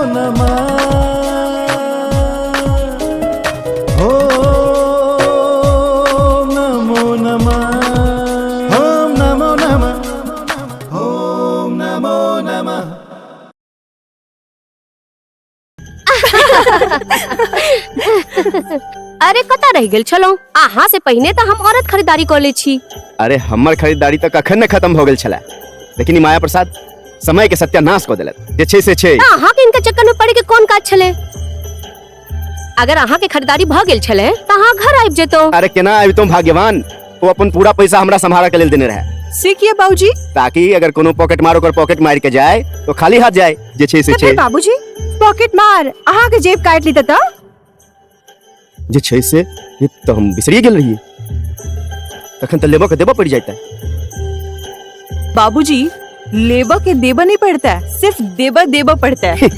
नमः। ॐ नमो नमः। ॐ नमो नमः। ॐ नमो नमः। अरे कतऽ रहि गेल छलहुँ? अहाँ से पहिने तऽ हम औरत खरीदारी कऽ लै छी। अरे हमर खरीदारी तऽ कखन ने खत्म भऽ गेल छलै, लेकिन ई माया प्रसाद समय के सत्यानाश कऽ देलक। जे छै से छै। तऽ अहाँ के इनका चक्कर में पड़े के कोन काज छलै? अगर अहाँ के खरीदारी भऽ गेल छलै तऽ अहाँ घर आबि जेतौ। अरे केना आबितहुँ भाग्यवान, ओ अपन पूरा पैसा हमरा सम्हारऽ के लेल देने रहै। से किया बाबूजी? ताकि अगर कोनो पॉकेट मार ओकर पॉकेट मार के जाए तो खाली हाथ जाए। जे छै से तऽ छै। फिर बाबूजी पॉकेट मार अहाँ के जेब काटि ली तऽ? जे छै से ये तऽ हम बिसरिए गेल रहियै, तखन तऽ लेबऽ के देबऽ पड़ि जाइता। बाबूजी लेबऽ के देबऽ नहीं पड़ता है, सिर्फ देबऽ देबऽ पड़ता है।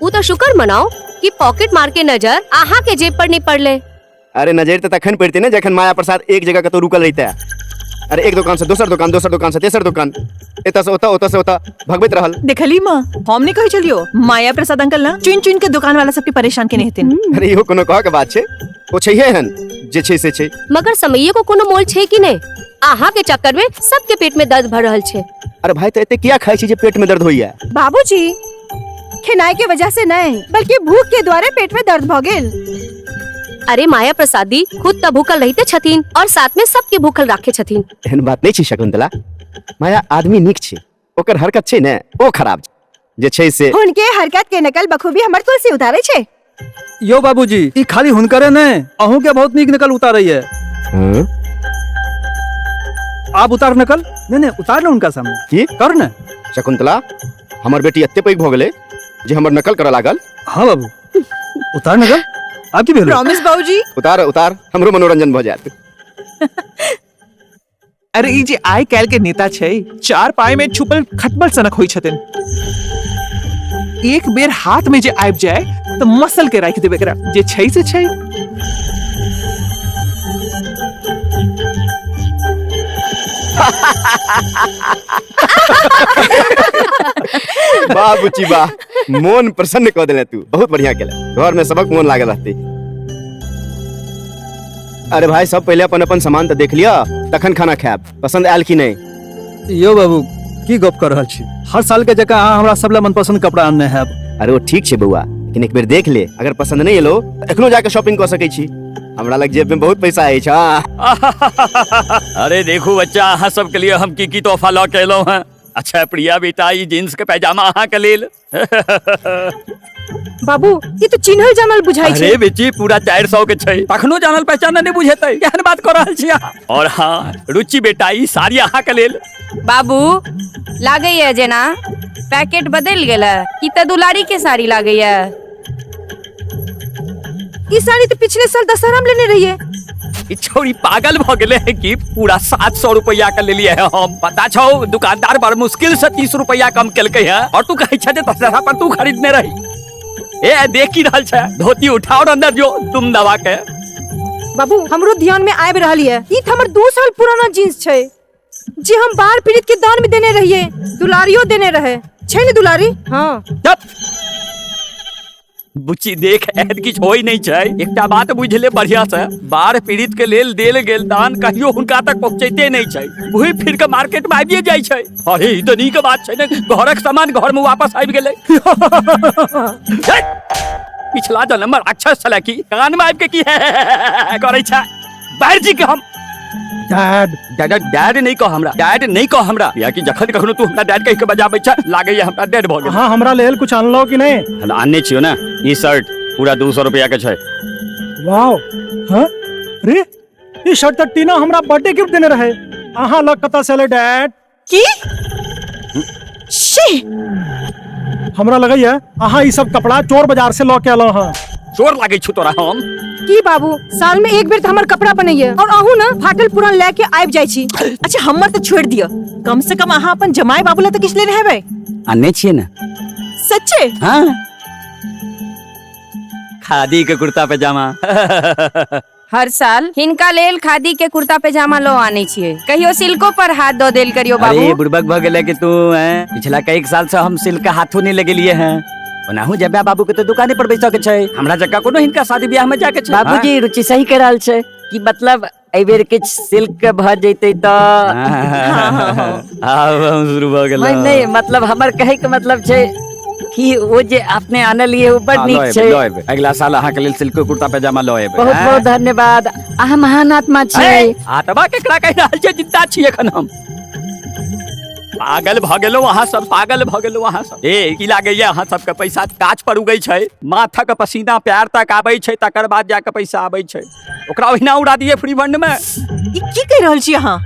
उ तऽ शुक्र मनाओ कि पॉकेट मार के नजर अहाँ के जेब पर नहीं पड़ले। अरे नजर तऽ तखन पड़ते ने जखन माया प्रसाद एक जगह कतौ रुकल रहिता। अरे एक दुकान से दोसर दुकान, दोसर दुकान से तेसर दुकान, एतऽ से ओतऽ, ओतऽ से ओतऽ भगबैत रहल। देखली माँ, हम नहीं कहै छलियो माया प्रसाद अंकल ना चुन चुन के दुकान वाला सबके परेशान केने हेथिन। अरे इहो कोनो कहऽ के बात छै, ओ छैहे हन जे छै से छै। मगर समये को कोनो मोल छै कि नहीं? अहाँ के चक्कर में सबके पेट में दर्द भर रहल छै। अरे भाई तऽ एते किया खाइ छी जे पेट में दर्द होइया? बाबूजी खेनाइ के वजह से नहीं बल्कि भूख के द्वारे पेट में दर्द भ गेल। अरे माया प्रसादी खुद तऽ भूखल रहिते छथिन और साथ में सबके भूखल राखे छथिन। एहन बात नहीं छै शकुंतला, माया आदमी नीक छै, ओकर हरकत छै ने ओ खराब छै। जे छै से हुनके हरकत के नकल बखूबी हमर तुलसी उतारे छै। यो बाबूजी ई खाली हुनकरे ने अहूँ के बहुत नीक नकल उतारैया। हाँ? आप उतार नकल? नहीं नहीं उतार लो उनका सामने। की? कर ने। शकुंतला हमर बेटी एते पैघ भ गेलै जे हमर नकल करऽ लागल। हाँ बाबू उतार नकल। आप की भेल? प्रॉमिस बाबूजी। उतार उतार, हमरो मनोरंजन भ जायत। अरे ई जे आइ काल्हि के नेता छै चार पाई में छुपल खटमल सनक होइ छथिन। एक बेर हाथ में जे आबि जाए तऽ मसल के राखि देबै एकरा, जे छै से छै। वाह बुच्ची वाह, मोन प्रसन्न कऽ देले तू, बहुत बढ़िया केले, घर में सबक मोन लागल रहते। अरे भाई सब पहले अपन अपन सामान तऽ देख लिअ तखन खाना खायब, पसंद आयल कि नहीं? यो बाबू की गप कर रहल छी, हर साल के जकाँ अहाँ हमरा सब ला मनपसंद कपड़ा आनने हैब। अरे ओ ठीक छै बौआ, लेकिन एक बेर देख ले, अगर पसंद नहीं एलो तऽ एखनो जाके शॉपिंग कऽ सकै छी, हमरा लग जेब में बहुत पैसा अछि। हाँ। अरे देखू बच्चा अहाँ सबके लिए हम की की तोहफा लऽ के एलहुँ हैं। अच्छा प्रिया बेटा ई जींस के पैजामा अहाँ के लेल। बाबू ई तो चिन्हल जानल बुझाई छै। अरे बेटी पूरा 400 के छै, तखनो जानल पहचानल नहीं बुझेतै, केहन बात कर रहल छी अहाँ। और हाँ रुचि बेटा ई साड़ी अहाँ के लेल। बाबू लागैया जेना पैकेट बदलि गेल है, ई तऽ दुलारी के साड़ी लागैया। ई साड़ी तो पिछले साल दशहरा में लेने रहिए। ई छौड़ी पागल भ गेले है कि पूरा 700 रुपया के लेलिए है हम। पता छौ दुकानदार बड़ मुश्किल से 30 रुपया कम केलकै है और तू कहै छे जे दशहरा पर तू खरीदने रही। ए देख की रहल छे, धोती उठाओ और अंदर जो तुम दबा के। बाबू हमरो ध्यान में आबि रहल ये, ई त हमर 2 साल पुराना जींस छै जे हम बाढ़ पीड़ित के दान में देने रहिए, दुलारियो देने रहे छै ने दुलारी? हाँ। चुप। बुच्ची देख एहन किछु होइ नहीं छै, एकटा बात बुझि ले बढ़िया से, बाढ़ पीड़ित के लेल देल गेल दान कहियो हुनका तक पहुंचैते नहीं छै, घूमि फिर के मार्केट में आबिए जाइ छै। अरे ई तऽ नीक बात छै ने, घरक सामान घर में वापस आबि गेलै। पिछला जन्म में राक्षस छलै की कान में आबि के की है करै छै। बाहर जी के हम डैड। डैड, डैड नहीं कह हमरा, डैड नहीं कह हमरा, कियाकि जखन कखनो तू हमरा डैड कहि के बजाबै छै लागैया हमरा डैड भऽ गेल। अहाँ हमरा लेल कुछ अनलौ कि नहीं? हम आनने छियौ ने, ई शर्ट पूरा 200 रुपया के छै। वाओ, हाँ? रे ई शर्ट तऽ टीना हमरा बर्थडे गिफ्ट देने रहे, अहाँ लग कतऽ से एलै डैड? की? She! हमरा लगैया अहाँ ई सब कपड़ा चोर बाजार से लऽ के एलहुँ हँ। चोर लागै छौ तोरा हम? की बाबू साल में एक बेर तऽ हमर कपड़ा बनैया और अहूँ ना फाटल पुरान लए के आबि जाइ छी। अच्छा हमर तऽ छोड़ि दिअ, कम से कम अहाँ अपन जमाई बाबू ला तऽ किछु लेने हेबै। आनने छियै ने। सच्चे? हाँ। खादी के कुर्ता पैजामा। हर साल हिनका लेल खादी के कुर्ता पैजामा लो आने छियै, कहियो सिल्को पर हाथ दऽ देल करियो अरे बाबू। बुड़बक भऽ गेलै कि तू हैं? पिछला कई साल से हम सिल्क के हाथों नहीं लगेलिए हैं। ओनाहू जब्या बाबू के तो दुकाने पर बैसऽ के छै, हमरा जकाँ कोनो हिनका शादी ब्याह में जाके छै। बाबूजी रुचि सही कह रहल छै कि मतलब एहि बेर किछु सिल्क के भऽ जैतै तऽ आब हम शुरू भऽ गेलहुँ। नहीं नहीं, मतलब हमर कहै के मतलब छै कि ओ जे अपने आनलियै ओ बड हाँ, नीक लऽ एबै, छै। लऽ एबै। अगिला साल अहाँ के लेल सिल्क के कुर्ता पैजामा लऽ एबै। बहुत हैं? बहुत धन्यवाद, अहाँ महान आत्मा छी। आत्मा केकरा कहि रहल छै? जिंदा छी एखन हम। पागल भऽ गेलहुँ अहाँ सब, पागल भऽ गेलहुँ अहाँ सब। ए की लागैया अहाँ सबके पैसा गाछ पर उगै छै, माथक पसीना पैर तक आबै छै, तकर बाद जाके पैसा आबै छै। ओकरा ओहिना उड़ा दिए फ्री फंड में। ई की कहि रहल छी अहाँ?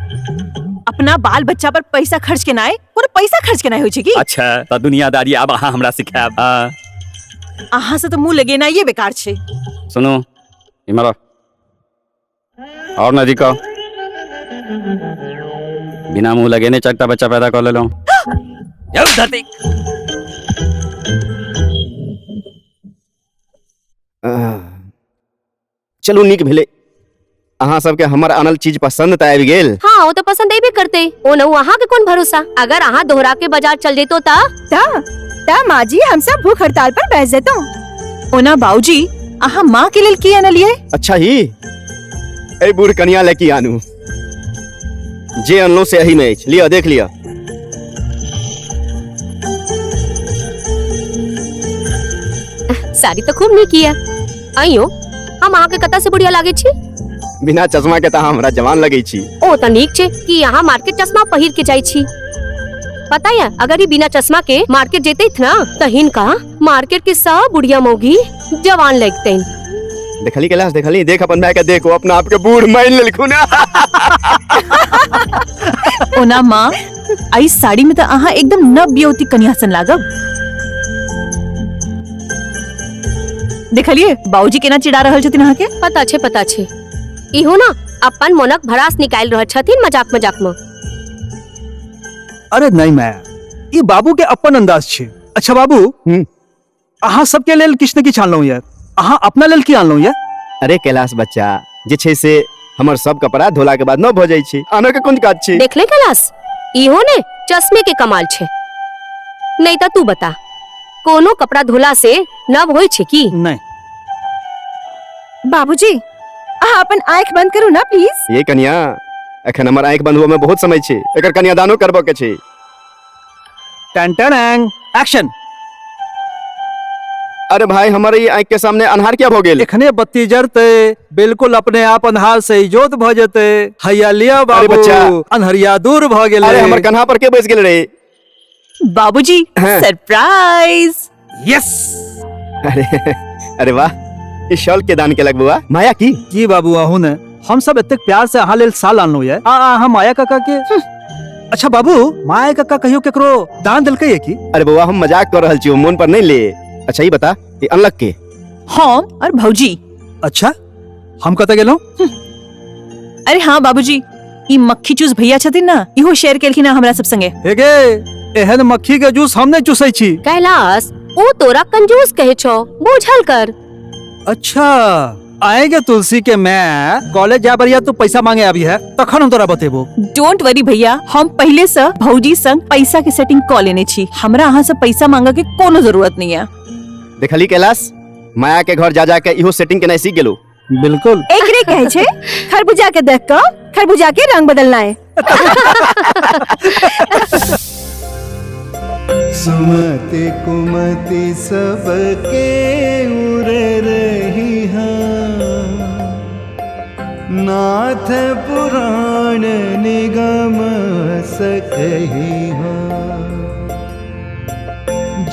अपना बाल बच्चा पर पैसा खर्च केनाइ कोनो पैसा खर्च केनाइ होइ छै की? अच्छा तऽ दुनियादारी आब अहाँ हमरा सिखायब। हाँ। अहाँ से तऽ मुंह लगेनाइए बेकार छै। सुनू इमहर आउ। और नजदीक आओ। बिना मुंह लगेने चारिटा बच्चा पैदा कऽ लेलहुँ। यौ धरती। चलू नीक भेलै, अहाँ सबके हमर आनल चीज पसंद तऽ आबि गेल। हाँ ओ तऽ पसंद अयबे करतै, ओना अहाँ के कोन भरोसा, अगर अहाँ दोहरा के बाजार चल जैतो ता माँ जी हम सब भूख हड़ताल पर बैठ जेतो। ओना बाबूजी अहाँ माँ के लेल की अनलियै? अच्छा ही एहि बूढ़ कनिया ले की आनू, जे अनलहुँ से एही में अछि, लिअ देख लिअ। साड़ी तऽ खूब नीक यऽ। आइयो हम अहाँ के कतऽ से बुढ़िया लागै छी? बिना चश्मा के तऽ अहाँ हमरा जवान लगै छी। ओ तऽ नीक छै कि अहाँ मार्केट चश्मा पहिर के जाइ छी। पता है अगर ई बिना चश्मा के मार्केट जेतै ना तऽ हिनका मार्केट के सब बुढ़िया मौगी जवान लगतैन। देखली कैलाश, देखली, देख अपन भाई के देख, वो अपना आप के बूढ़ मान लेलखुन। ओना माँ एहि साड़ी में तऽ अहाँ एकदम नव ब्योती कन्या सन लागब। देखलिए बाबूजी केना चिढ़ा रहल छथिन अहाँ के? पता छै पता छै, इहो ना अपन मोनक भड़ास निकालि रहल छथिन मजाक मजाक में। अरे नहीं माया, ई बाबू के अपन अंदाज छै। अच्छा बाबू, अहाँ सबके लेल किछु ने किछु आनलहुँ यार, अहाँ अपना लेल की आनलहुँ यार? अरे कैलाश बच्चा, जे छै से हमर सब कपड़ा धोला के बाद न भऽ जाइ छै, आनऽ के कोन काज छै? देखले कैलाश, इहो ने चश्मे के कमाल छै। नहीं तऽ तू बता, कोनो कपड़ा धोला से नव होइ छै की? नहीं। बाबूजी अहाँ अपन आँख बंद करू ना प्लीज। ये कनिया, एखन हमर आँख बंद हुअ में बहुत समय छै, एकर कन्यादानो करबऽ के छै। टन टन एक्शन। अरे भाई हमर ई आँख के सामने अन्हार क्या भऽ गेल? एखने बत्ती जरते बिल्कुल अपने आप अन्हार से इजोत भऽ जेतै। हैया लिया बाबू, बच्चा, अन्हरिया दूर भऽ गेलै। अरे हमर कन्हा पर के बैस गेल रे? बाबूजी सरप्राइज। यस। अरे अरे वाह, ई शॉल के दान केलक बउआ। माया की? की बाबू अहूँ ने हम सब एतेक प्यार से अहाँ लेल साल आनलहुँ ये, आ अहाँ माया काका के। अच्छा बाबू, माया काका कहियो केकरो दान देलकै ये की? अरे बउआ हम मजाक कर रहल छी, मोन पर नहीं ले। अच्छा ई बता, ई अनलक के? हम और भौजी। अच्छा हम कतऽ गेलहुँ? अरे हाँ बाबूजी, ई मक्खी चूस भैया छथिन ना, इहो शेयर केलखिन हमरा सब संगे। हे गे, एहन मक्खी के जूस हम नहीं चूसै छी। कैलाश ओ तोरा कंजूस कहे छौ, बूझल कर। अच्छा आएंगे तुलसी के मैं कॉलेज जा बरिया तू पैसा मांगे अभी है, तखन हम तोरा बतेबो। Don't worry भैया, हम पहले से भौजी संग पैसा के सेटिंग क लेने छी, हमरा अहाँ से पैसा मांगे के कोनो जरूरत नहीं है। देखली कैलाश, माया के घर जा जा के इहो सेटिंग केनाइ सीख गेलो। बिल्कुल। एकरे कहे छै खरबूजा के देख के खरबूजा के रंग बदलना है। सुमति कुमति सबके उरे रही हाँ, नाथ पुराण निगम सकही हाँ।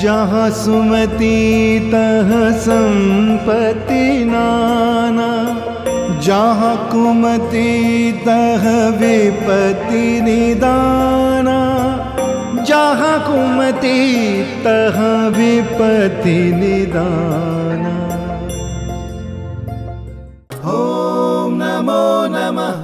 जहाँ सुमति तह संपत्ति नाना, जहाँ कुमति तह विपत्ति निदाना, जहाँ कुमति तह विपत्ति निदाना। ओम नमो नमः,